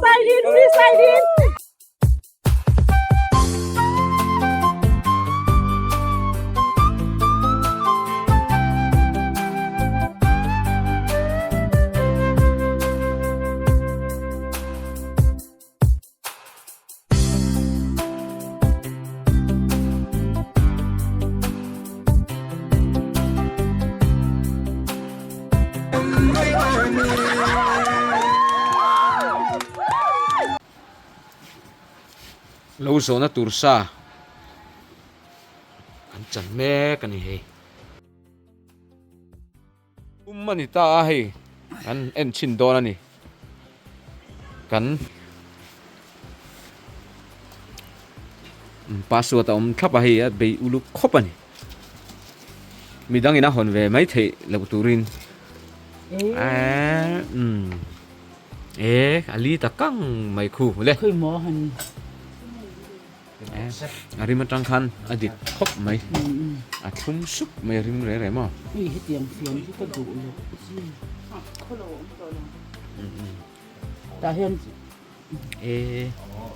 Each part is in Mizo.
Freestyle in, freestyle in. Lo zawhna tur sa an chan mek a ni hei. Um a ni ta a hei kan en chhin dawn a ni kan password a awm thlap a hei a bei uluk khawp a ni midang in a hawn ve mai theih loh turin eee umm e a li ta kang mai khu le. A rim atang khan a dik khawp mai. A thlum sup mai a rim reng reng maw. Hei hetiang fian hi ka duh lo. Tah hian e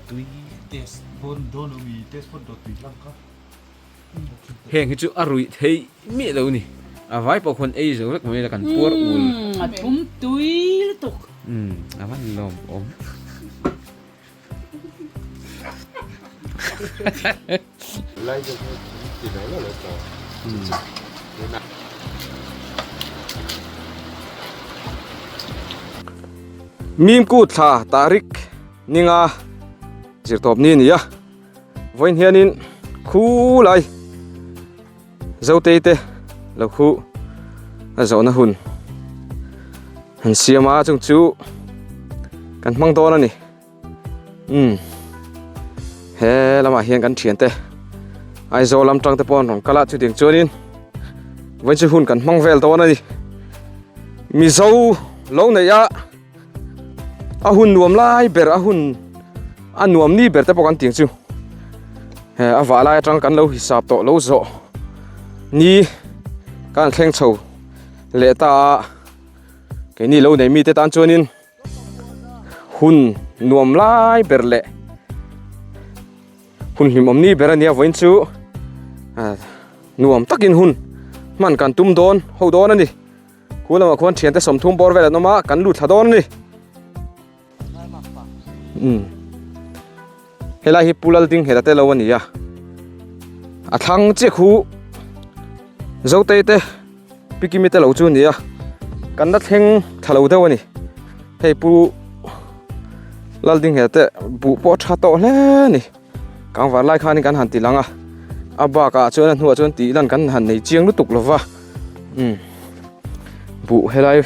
tui test dawn dawn lo mi test phawt dawt tui tlang kha. Heng hi chu a ruih theih miah lo ni. A vai pawh khawn ei zo vek mai la kan puar ul. A thlum tui lutuk. A van lawm awm. Mimku thla tarik ninga zirtawp ni a ni a vawiin hianin khulai Zotei te lo khu a zawhna hun an siam a chung chu kan hmang dawn a ni. Umm he lamah hian kan thian te Aizawl lam tang te pawh an rawn kal a chutiang chuanin vawiin chu hun kan hmang vel dawn a ni Mizo lo neih a a hun nuam lai ber a hun a nuam ni ber te pawh kan tih ang chu he a vah lai atang kan lo hisap tawh lo zawh ni kan thleng chho leh ta a keini lo nei mite tan chuanin. Hun nuam lai ber leh hun hlimawm ni ber a nia vawiin chu nuam takin hun hman kan tum dawn ho dawn a ni khu lamah khuan thiante sawmthum bawr vel an awm a kan lut thla dawn a ni umm helai hi Pu Laldinghela te lo a ni a a thlang chiah khu Zotei te. Pikimi te lo chu nia kan la thleng tha lo deuh a ni hei pu Laldinghel te buh pawh a tha tawh hle a ni kangvar lai khanin kan han ti lang a a bakah chuan a hnuah chuan tih lan kan han nei chiang lutuk lo va umm buh helai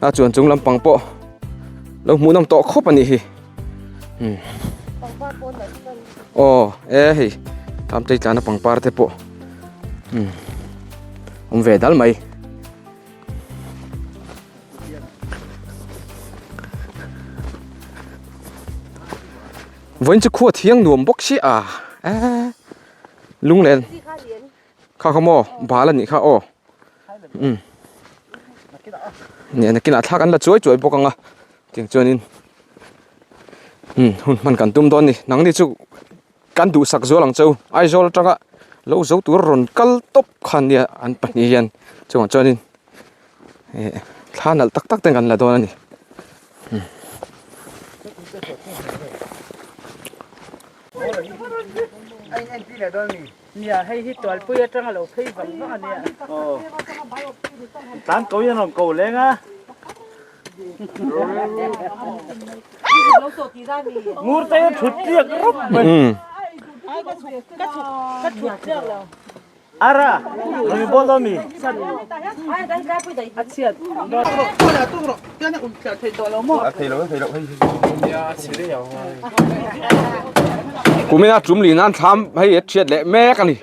a chuan chung lampang pawh lo hmuh nawm tawh khawp a nih hi umm aw e hei tlamtei tlana pangpar te pawh. Hmm. Awm ve dal mai. Vawiin chu khua thiang nuam bawk si a. Eh. Lunglen. Kha kha maw bal a nih kha aw. Um. Nia nakinah thlak an la chuai chuai bawk anga. Tiang chuanin um hun hman kan tum dawn ni. Nangni chu Kan duhsak zual ang cheu Aizawl atanga lo zo tur rawn kal tawp khan nia an pahnih hian chungah chuanin eh thla nalh tak tak te kan la dawn a ni. Nia hei hi tualpui atanga lo phei vang vang a nia. Tan ko hian rawn ko leng a. Ngur te thut tliak rup mai. Ara, mi bol do mi. Kumina tum li nan thlam hei a thiat leh mek a ni.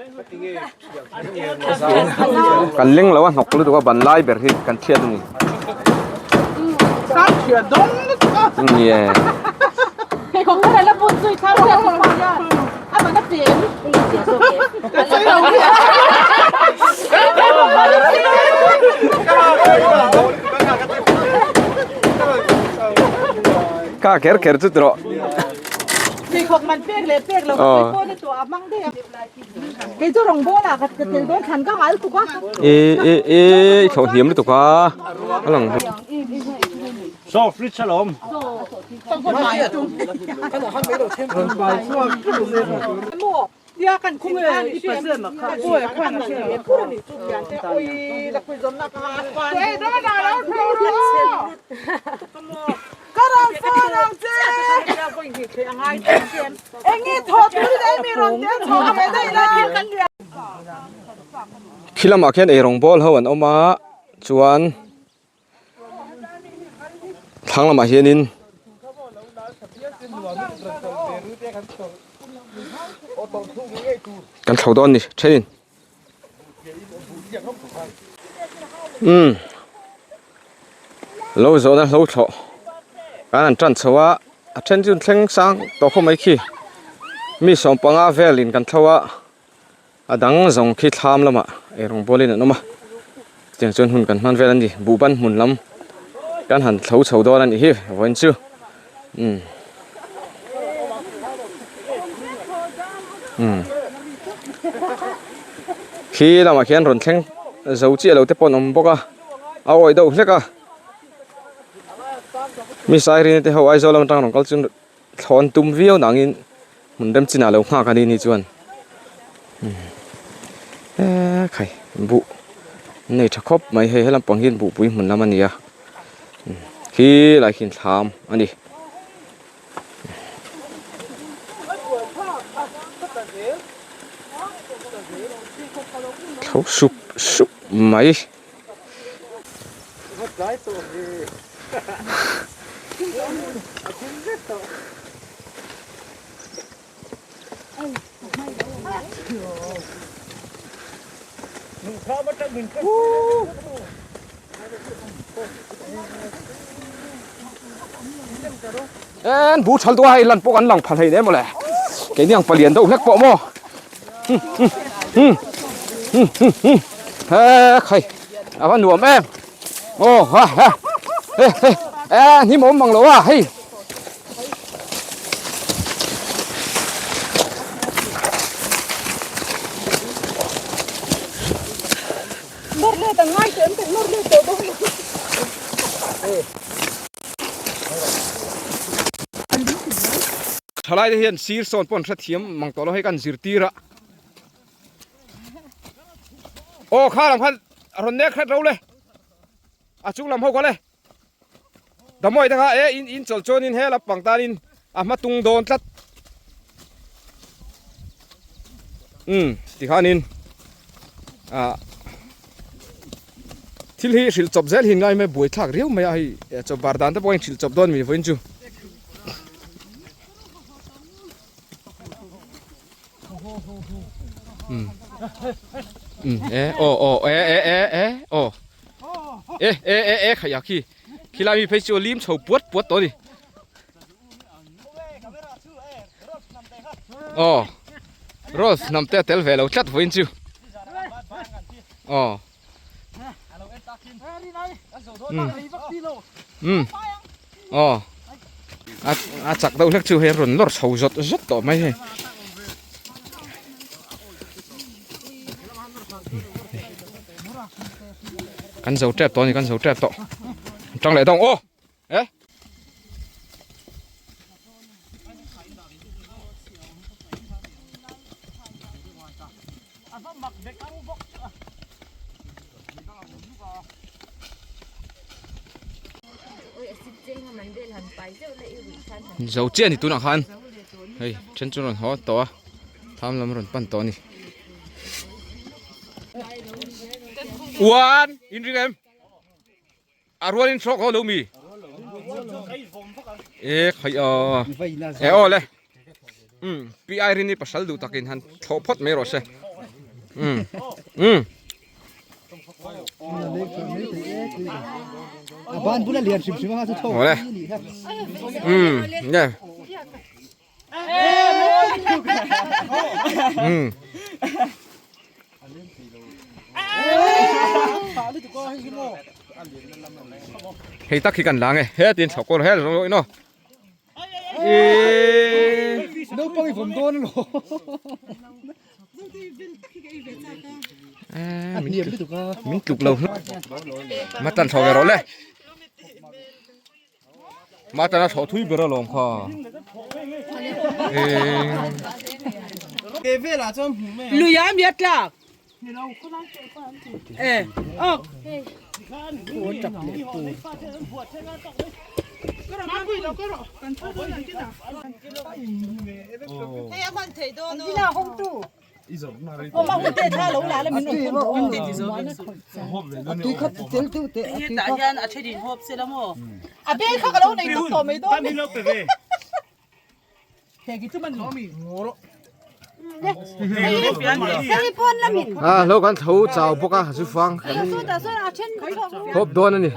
Kan leng lo a hnawk lutuk a ban lai ber hi kan thiat a ni. Ni e. Kha kher kher chu ti rawh. Pheikhawk man pek leh pek lo ka pawh na tuah a hmang daih a. Kei chu rawngbawl ah ka tel dawn thlan ka ngal tuk a. E e e i thlawh hniam lutuk a a lang bawk. Saw fridge alawm. Khi lamah khian eirawng bawl ho an awm a chuan Thlang lamah hianin kan thlo dawn ni thenin umm lo zawhna hlo thlawh kan han tan chho a a then chu thleng sang tawh khawp mai khi mi sawmpanga velin kan thlo a. A dang zawng khi thlam lamah eirawng bawlin an awm a, chutiang chuan hun kan hman vel a ni, buhban hmun lam kan han thlo chho dawn a nih hi vawiin chu umm umm khi lamah khian rawn thleng zo chiah lo te pawh an awm bawk a, a awih deuh hlek a, mi Sairina te ho Aizawl lam atang rawn kal chu. Thlawn tum viau nangin hmun rem chinah lo nghak a ni ni chuan eee khai buh nei tha khawp mai hei helam pang hian buhpui hmun lam a ni a khi lai khian thlam a ni. Thlo sup sup mai. En bu thal duai lan pawh kan lang phal hei nem mawle keini ang palian deuh hlek pawh maw he khai a va nuam em aw ha ha he he e hnim awm mang lo a hei Thalai te hian sir sawn pawh an hrethiam mang tawh lo hei kan zirtir a aw kha lam khan a rawn nek hret ro le a chung lam ho kha le damawi te kha e in in chawlh chuan in he lam pang tan in a hma tung dawn tlat umm tikhanin ah Thil hi hrilh chawp zel hi ngai mai buai thlak riau mai a hei chawp bar dan te pawh a inhrilh chawp dawn mi vawiin chu. E aw aw e e e e aw e e e e khaih a khi khilai mi phei chu a lim chho puat puat tawh a ni. Aw Rose hnam te a tel ve lo tlat vawiin chu aw um aw a a chak deuh hlek chu hei a rawn lawr chho zawt zawt tawh mai hei kan zo tep tawh a ni kan zo tep tawh tang leh dawng aw Eh? Zo chiah a ni tunah khan hei then chu rawn haw tawh a tham lam rawn pan tawh a ni. Uan in ring em? A rualin hrawk ho lo mi? E khai a. E aw le. Um Pi Irene i pasal duh takin han thlawh phawt mai rawh se. Um um. A ban bula lian hrim hrim a chu tho. Awle. Um nge. Um. Hei tak hi kan lang e he tin chhawk kawr hel rawh ino. Naupang i vawm dawn lo. A hniam lutuk a. Min tluk lo hlauh. Matan tho ve rawh le. Matan a thlawh thui ber alawm kha. Luia mi a tlak. E ok. A hlo kan tho chau bawk a zu fang kan hawp dawn a ni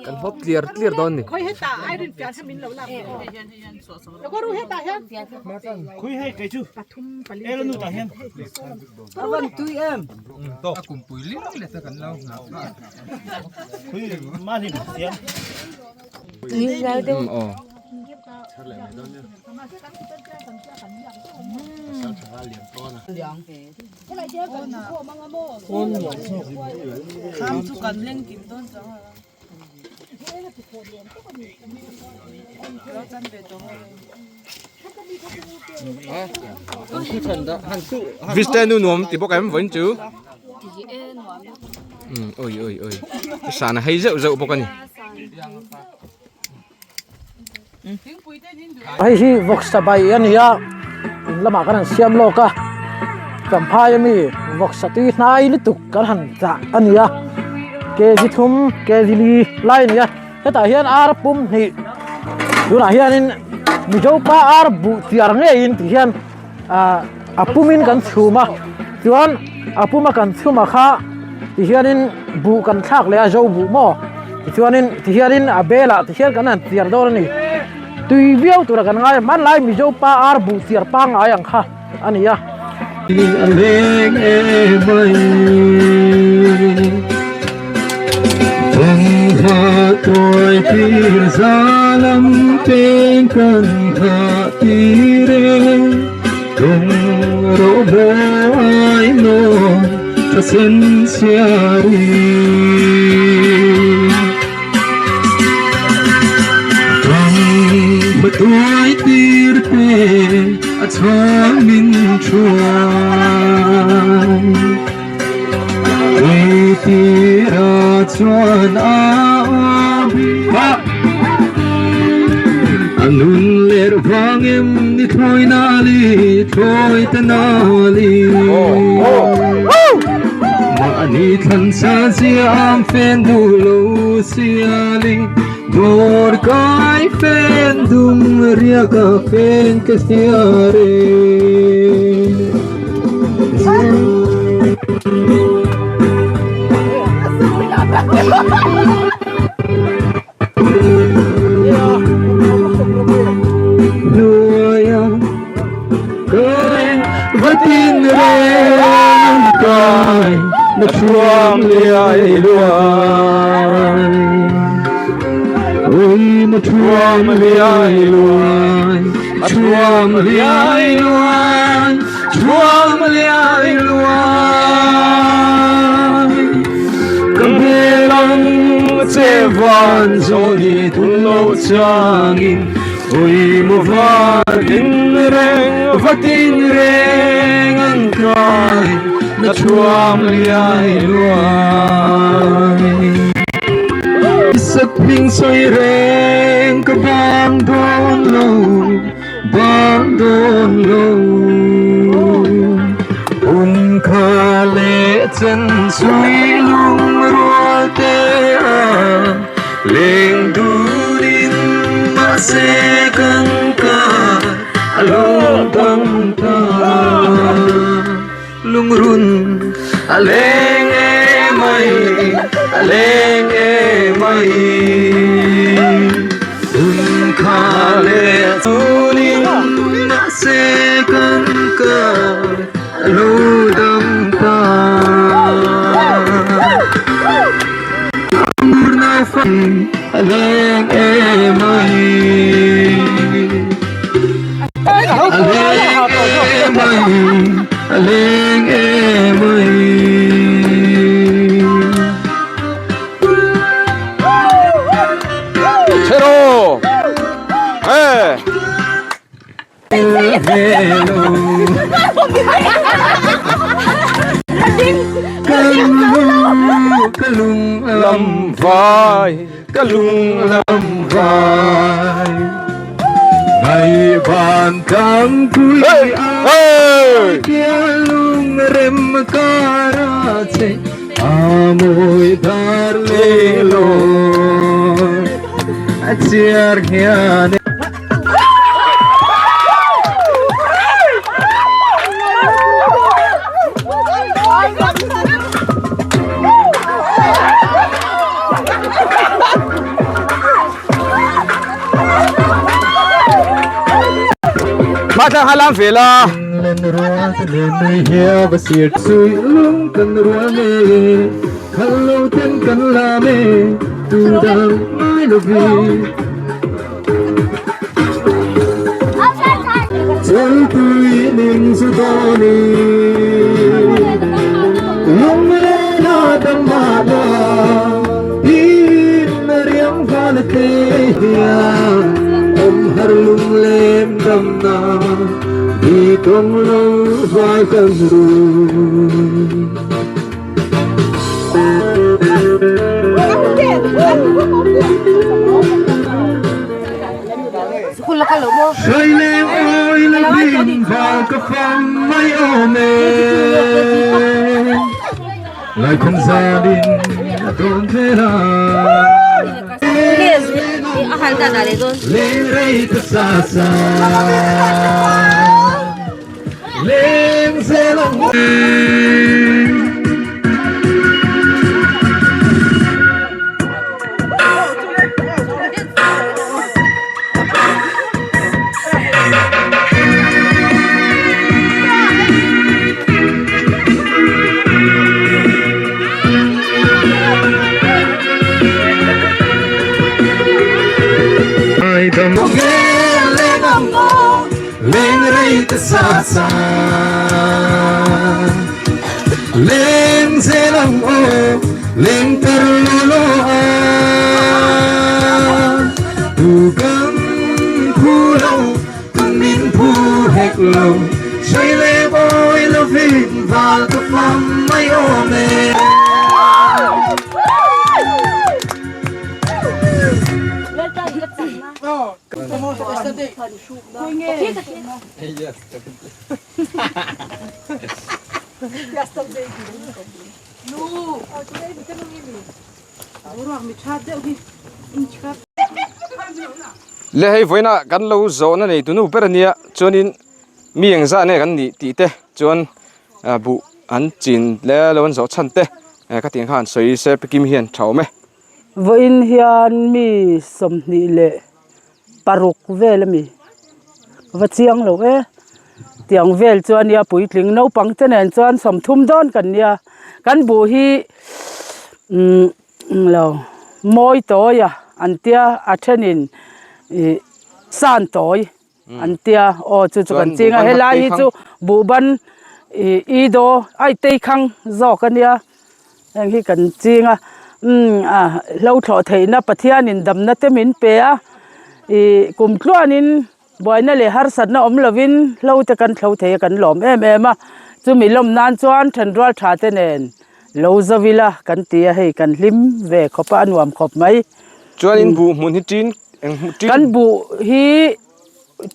kan hawp tliar tliar dawn a ni. Vista nu nuam ti bawk em vawiin chu oi oi oi sana hei zeuh zeuh bawk a ni. Hei hi vawksa bai a ni a in lamah kan han siam lawk a champhai ami vawksa tui hnai lutuk kan han dah a ni a kg thum kg li lai a ni a hetah hian ar pum hnih tunah hianin mizo pa ar buh tiar ngeiin ti hian ah a pumin kan chhum a chuan a puma kan chhum a kha ti hianin buh kan thlak leh a zo buh maw tichuanin ti hianin a belah ti hian kan han tiar dawn a ni tui viau tura kan ngai a hmanlai mizo pa ar buh tiar pangngai ang kha a ni a. mai a leng em mai. Chero! Hey! Ka lung lam vai ka lung lam vai Ngai van tang pui ai kia lung rem kara che a mawi dar le lo a chiar hian Mata halam vela. Le hei vawiinah kan lo zawhna nei tunu ber ania chuanin mi engzah nge kan nih tih te chuan buh an chin le lo an zawh chhan te khatiang khan sawi se pikim hian tha awm e. Vawiin hian mi 26 vel a mi va chiang lo e tiang vel chu a nia puitling naupang te nen chuan 30 dawn kan nia kan buh hi umm lo mawi tawi a an tia a thenin ih san tawi an tia aw chu chu kan ching a helai hi chu buhban ih i daw ai tei khang zawk a nia heng hi kan ching a umm a hlo thlawh theihna Pathianin damna te min pe a ih kum tluanin buaina leh harsatna awm lovin hlo te kan thlo thei a kan lawm em em a chumi lawm nan chuan thenrual tha te nen lo zo ila kan ti a hei kan hlim ve khawp a a nuam khawp mai. Chuanin buh hmun hi tin eng hmun tin Kan buh hi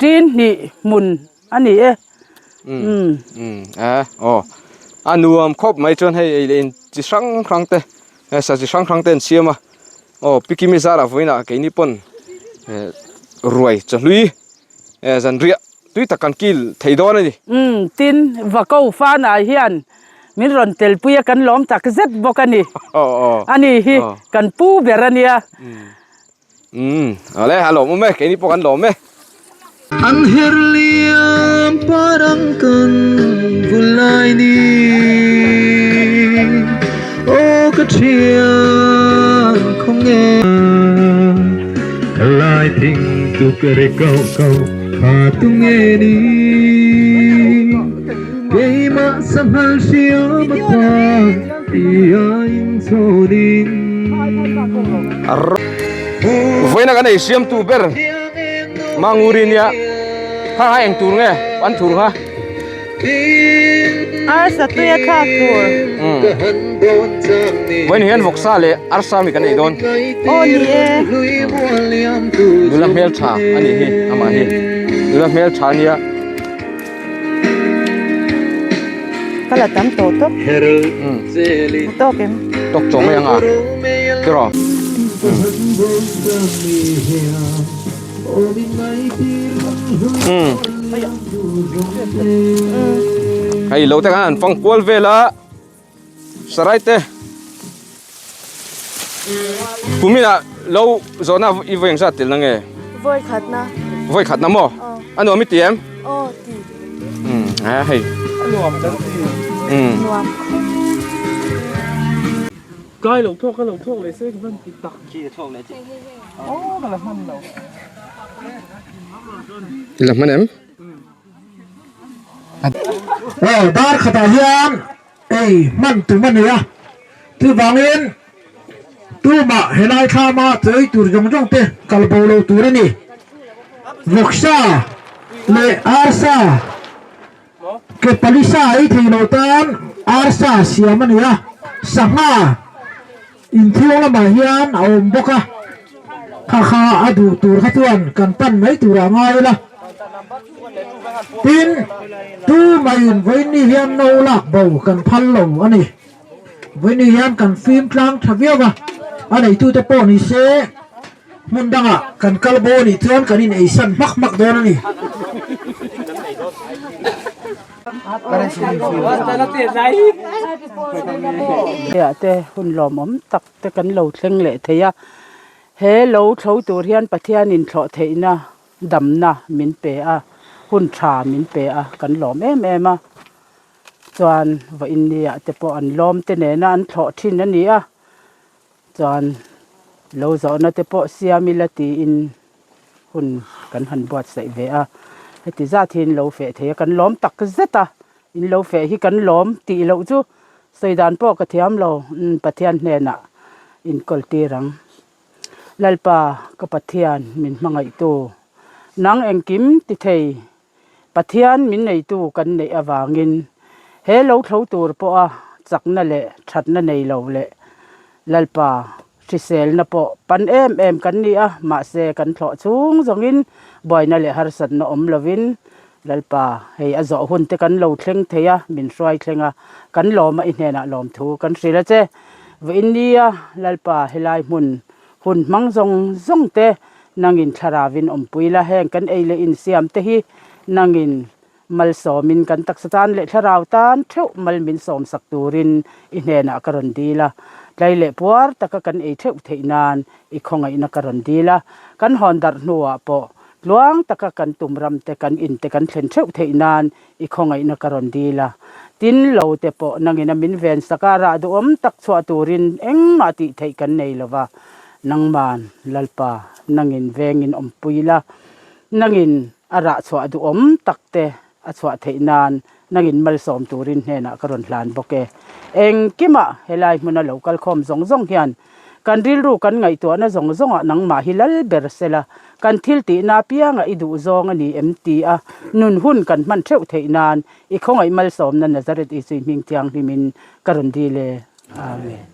tin hnih hmun a ni e. Umm a aw a nuam khawp mai chuan hei ei leh in chi hrang hrang te sa chi hrang hrang te an siam a aw pikimi zarah vawiinah keini pawn ruai chawhlui zanriah tui tak kan kil thei dawn a ni. Umm tin Vako Fana hian min rawn telpui a kan lawm tak zet bawk a ni. A ni hi kan pu ber a nia. Umm awle a lawm awm e keini pawh kan lawm e. An her liam parang kan vulai ni Aw ka thian khawnge Ka lai thing tuk ri kau kau kha tunge ni. Sanghal hriam ata tia inchhawnin. Vawiina kan ei siamtu ber Manguri nia kha kha eng tur nge an thur kha Arsa tui a thlak tur. Vawiin hian vawksa leh arsa mi kan ei dawn. Aw ni e. Nula hmel tha a nih hi amah hi nula hmel tha nia. Ka la tam tawh tawp. A tawk em? Tawk tawh mai ang a. Tiraw. Hei lo te khan an fang kual vel a sarai te kuminah lo zawhna i vawi engzat tel na nge vawi khatna vawi khatna maw a nuam i ti em aw ti a hei a nuam kan ti nuam Kai lo thawk ka lo thawk leh se ka van ti tak. Aw ka la hman lo. I la hman em? Aw dar khatah hian ei hman tum a ni a, chuvangin tumah helai thlama chawi tur zawng zawng te kal bo lo tur a ni. Vawksa leh arsa Ke palisa ei thei lo tan arsa siam a ni a, sangha inthiang lamah hian a awm bawk a, kha kha a duh tur kha chuan kan pan mai turah ngai ila. Tin, tumah-in vawiinni hian no lak bo kan phal lo a ni. Vawiinni hian kan fim tlang tha viau a, a neitute pawh ni se hmun dangah kan kal bo a nih chuan kan ineisan hmak hmak dawn a ni. Hei te hun lawmawm tak te kan lo thleng leh thei a, he lo thlo tur hian Pathianin thlawh theihna damna min pe a, hun tha min pe a, kan lawm em em a. Chuan vawiinniah te pawh an lawm te nena an thlawh thin a ni a, chuan lo zawhna te pawh siam ila tiin hun kan han buatsaih ve a, heti zat hi in lo feh thei a, kan lawm tak zet a, in lo feh hi kan lawm tih loh chu sawi dan pawh ka thiam lo, Pathian hnenah inkawl tir ang. Lalpa ka Pathian min hmangaihtu, nang engkim ti thei Pathian min neitu kan neih avangin he lo thlo tur pawha chakna leh thatna nei lo leh Lalpa hriselna pawh pan em em kan ni a, mahse kan thlawh chhung zawngin buaina leh harsatna awm lovin Lalpa hei a zawh hun te kan lo thleng thei a, min hruai thleng a, kan lawm a i hnenah lawmthu kan hrilh a che. Vawiin nia Lalpa helai hmun Hun hmang zawng zawng te nangin thlaravin awmpui la, heng kan ei leh insiam te hi nangin malsawmin kan taksa tan leh thlarau tan theuh mal min sawmsak turin i hnenah ka rawn dil a, tlai leh puar taka kan ei theuh theih nan i khawngaihna ka rawn dil a, kan hawn darh hnuah pawh tluang taka kan tum ram te kan in te kan thlen theuh theih nan i khawngaihna ka rawn dil a, tin lo te pawh nangin a min ven sak a, rah duhawm tak chhuah turin engmah tih theih kan nei lo va, nangman Lalpa nangin vengin awmpui la, nangin a rah chhuah duhawm tak te a chhuah theih nan nangin malsawm turin hnenah ka rawn hlan bawk e. Engkimah helai hmuna lo kal khawm zawng zawng hian Kan rilru kan ngaihtuahna zawng zawngah nangmah hi lal ber sela, kan thil tihna apiangah i duh zawng a ni em ti a, nun hun kan hman theuh theih nan i khawngaih malsawmna Nazareth Isui hming thianghlimin ka rawn dil e. Amen.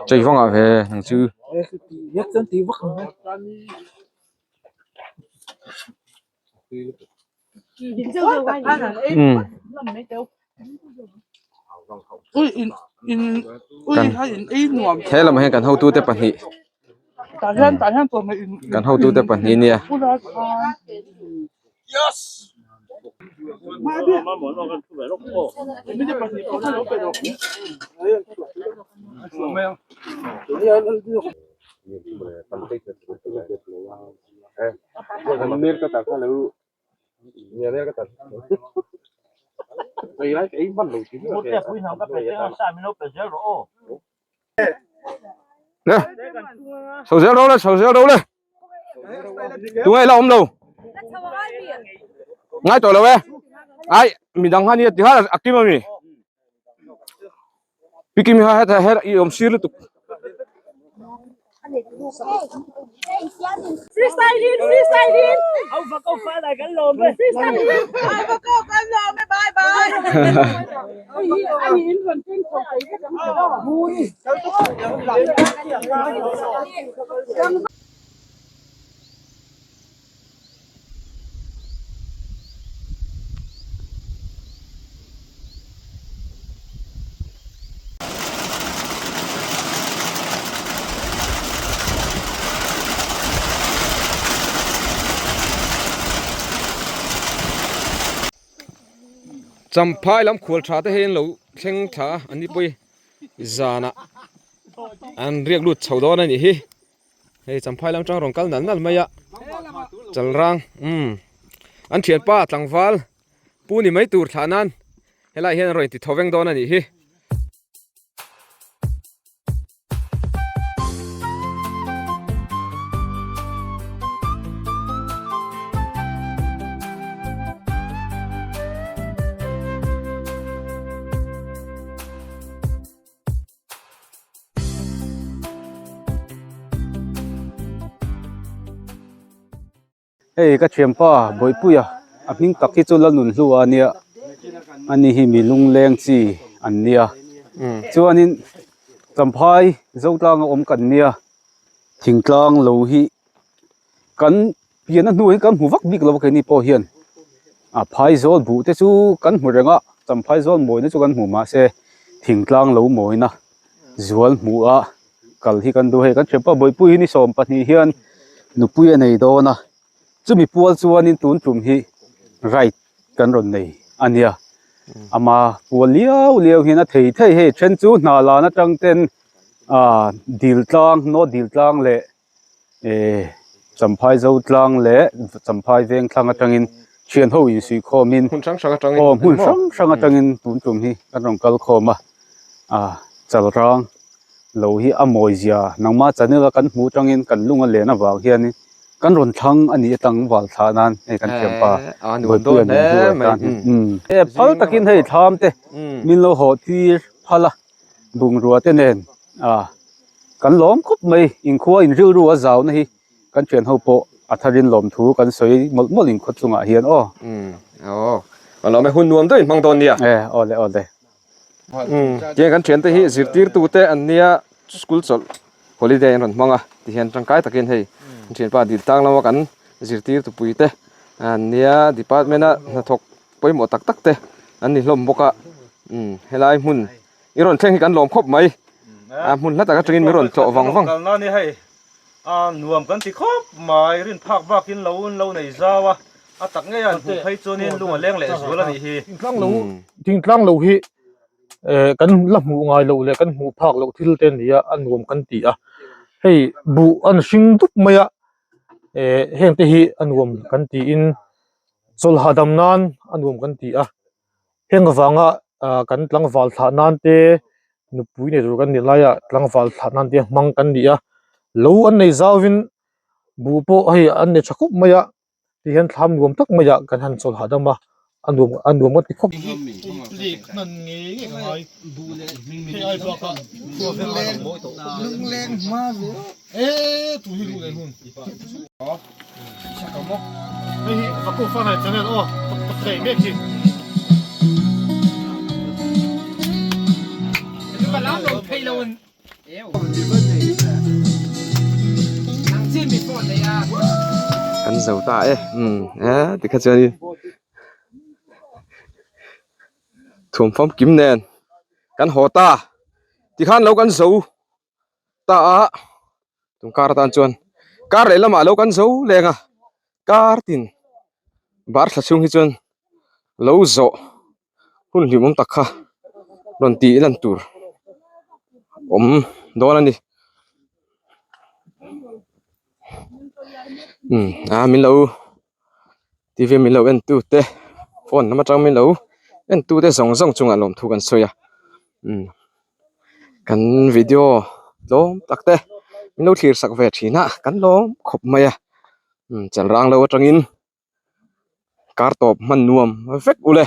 Chei vangah ve nang chu. Kan he lamah hian kan hotute pahnih kan hotute pahnih nia. Le chho zel ro le chho zel ro le tunge la awm lo ngai tawh lo e ai midang kha nia ti kha a kim ami pi kim kha heta her i awm sir lutuk Freestyle in, freestyle in. Au va ko fa lai kan lawm e. Freestyle in. Au va ko kan lawm e. Bye bye. Ai in ron tin tho kai vek ang che. Bui. Champhai lam khual tha te hian lo thleng thla a an ni pawh hi zanah an riak lut chho dawn a nih hi. Hei champhai lam tang rawn kal nal nal mai a chalrang umm an thianpa tlangval pu ni mai tur thlah nan helai hian an rawn inti tho veng dawn a nih hi. Hei ka thianpa Bawihpuia a hming tak hi chu Lalnunhlua a nia ani hi mi lungleng chi an nia chuanin Champhai Zotlanga awm kan nia thingtlang lo hi kan pian a hnu hi kan hmu vak bik lo a keini pawh hian a phaizawl buh te chu kan hmu reng a champhai zawl mawina chu kan hmu mahse thingtlang lo mawina zual hmuh a kal hi kan duh hei kan thianpa bawihpui hi ni 12 hian nupui a nei dawn a chumi pual chuanin tun tum hi ride kan rawn nei a nia ama pual liau liau hian a thei thei hei then chu hna lan atang ten ah dil tlang nawt dil tlang leh eh Champhai zo tlang leh Champhai veng thlang atangin thian ho insuih khawmin hmun hrang hrang atangin aw hmun hrang hrang atangin tun tum hi kan rawn kal khawm a ah chalrang lo hi a mawi zia nangma channel a kan hmuh atangin kan lung a len avang hianin kan rawn thlang a nih atang val thlah nan hei kan thianpa Bawihpuia nun hnu a tan hi umm e phal takin hei thlam te min lo haw tir phal a. Bungrua te nen ah kan lawm khawp mai inkhua in rilru a zauna hi kan thian ho pawh a tharin lawmthu kan sawi mawlh mawlh inkhua chungah hian aw. Umm aw a lawm e hun nuam deuhin hmang dawn nia. E aw le aw le. Umm tiang kan thiante hi zirtirtu te an nia school chawlh holiday an rawn hmang a tihian tangkai takin hei an thianpa dil tlang lama kan zirtirtu pui te an nia department a hnathawk pawimawh tak tak te an ni hlawm bawk a umm helai hmun i rawn thleng hi kan lawm khawp mai a hmun hla tak atangin min rawn tlawh vang vang. Kalna ni hei a nuam kan ti khawp mai rin phak bakin lo lo nei zau a a tak ngei a an hmuh phei chuanin lung a leng leh zual a nih hi. Thingtlang lo thingtlang lo hi eh kan la hmuh ngai loh leh kan hmuh phak loh thil te a ni a a nuam kan ti a hei buh an hring dup mai a eh heng te hi a nuam kan tiin chawlh hahdam nan a nuam kan ti a heng avanga ah kan tlangval thlah nan te nupui nei tur kan nih laiah tlangval thlah nan te hmang kan ni a lo an nei zau in buh pawh hei an nei tha khawp mai a ti hian thlam nuam tak maiah kan han chawlh hahdam a a nuam a nuam ka ti khawp. Kan zo ta e umm e tikha chuanin thuam famkim nen kan haw ta. Tikhan lo kan zo ta a tum kar atan chuan kar leh lamah lo kan zo leng a kar tin bar thla chhung hi chuan lo zawh hun hlimawm tak kha rawn tih lan tur awm dawn a ni umm a min lo. T_v min lo en tu te phone lam atang min lo en tu te zawng zawng chungah lawmthu kan sawi a umm kan video tlawm tak te min lo thlir sak ve thin a kan lawm khawp mai a umm chan rang lo atangin kar tawp hman nuam vek ule.